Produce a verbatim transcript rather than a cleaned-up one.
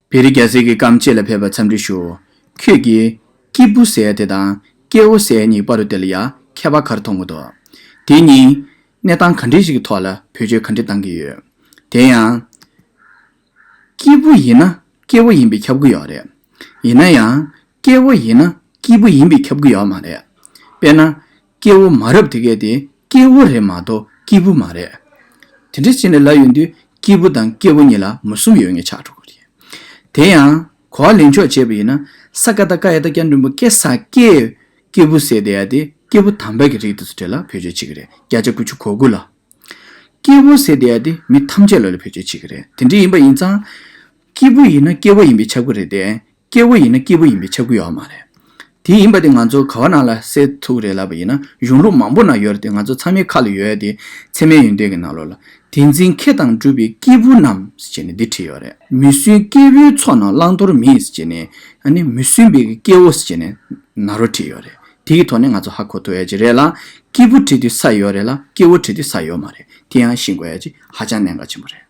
བེ་རི་རྒྱལ་སྲས་ཀྱི་སྐརམ་ཅིག་ལ་ཕེབས་པར་འཚམས་འདྲི་ཞུ། ཁྱོད་ཀྱིས་སྐྱེས་བུ་ཟེར་དེ་དང་སྐྱེ་བོ་ཟེར་གཉིས་བར་དུ་དེ་ལ་ཡང་ཁྱད་པར་ག་རེ་མཐོང་གི་འདུག་དེ་གཉིས་གནས་སྟངས་ག་འདྲ་ཞིག་གི་ཐོག་ལ་བེད་སྤྱོད་ག་འདྲ་བཏང་གི་ཡོད། དེ་ཡང་། སྐྱེས་བུ་ཡིན་ན་སྐྱེ་བོ་ཡིན་པས་ཁྱབ་ཀྱི་ཡོད་རེད། ཡིན་ན་ཡང་སྐྱེ་བོ་ཡིན་ན་སྐྱེས་བུ་ཡིན་པས་ཁྱབ་ཀྱི་ཡོད་མ་རེད། དཔེར་ན། སྐྱེ་བོ་མ་རབས་དེ་གས་དེ་སྐྱེ་བོ་རེད་མ་གཏོགས་སྐྱེས་བུ་མ་རེད། དེ་འདྲ་བྱས་ནས་ལབ་ཡོང་དུས་སྐྱེས་བུ་དང་སྐྱེ་བོ་གཉིས་ལ་མུ་གསུམ་ཡོད་ངེས་ཆགས་འགྲོ་གི་རེད། དེ་ཡང་གོ་བ་ལེན་ཕྱོགས་བྱས་པ་ཡིན་ན་ས་ཀ་བཏགས་སྐ་ཡ་བཏགས་སྐྱ་འགྲེང་བུ་སྐྱེ་ས་སྐྱེ། སྐྱེས་བུ་ཟེར་བསྡད་ཡ་དེ་སྐྱེས་བུ་དམ་པ་གི་རིགས་དེ་ཚོ་གྲས་ལ་བེད་སྤྱོད་བྱེད་ཀྱི་རེད། བརྒྱ་ཆ་དགུ་བཅུ་གོ་དགུ་ལ། སྐྱེས་བུ་ཟེར་བསྡད་ཡ་དེ་མི་ཐམས་ཅད་ལ་ལ་བེད་སྤྱོད་བྱེད་ཀྱི་རེད། དེ་འདྲ་ཡིན་པ་ཡིན་ཙང་། སྐྱེས་བུ་ཡིན་ན་སྐྱེ་བོ་ཡིན་པས་ཁྱབ་ཀྱི་རེད་དེ། སྐྱེ་བོ་ཡིན་ན་སྐྱེས་བུ་ཡིན་པས་ཁྱབ་ཀྱི་ཡོད་མ་རེད། དེ་ཡིན་པ་དེ་ང་ཚོ་ག་བ་ནང་ལ་གསལ་ཐུབ་རེད་ལབ་པ་ཡིན་ན་གཞུང་ལུགས་མང་པོ་ནང་ཡོད་རེད་དེ། ང་ཚོ་ཚང་མའི་ཁ་ལ་ཡོད་ཡ་དེ་ཚད་མའི་ཡོན་ཏན་གྱི་ནང་ལོགས་ལ། དེ་འཛིན་མཁས་དང་གྲུབ་པའི་སྐྱེས་བུ་རྣམས་ཟེར་བྱས་ནས་འདི་བྲིས་ཡོད་རེད། མི་སྲུན་སྐྱེ་བོའི་ཚོགས་རྣམས་བླང་དོར་མེད་ཟེར་བྱས་ནས། ཨ་ནི་མི་སྲུན་པའི་སྐྱེ་བོ་ཟེར་བྱས་ནས་ནཱ་རོ་བྲིས་ཡོད་རེད། དེ་གི་ཐོག་ནས་ང་ཚོ་ཧ་གོ་ཐུབ་ཡ་ཅིག་རེད་ལ། སྐྱེས་བུ་བྲིས་དུས་ས་ཡོད་རེད་ལ་སྐྱེ་བོ་བྲིས་དུས་ས་ཡོད་མ་རེད། དེ་ཡང་ཤེས་དགོས་ཡ་ཅིག་ཧ་ཅང་གནད་འགག་ཆེན་པོ་རེད།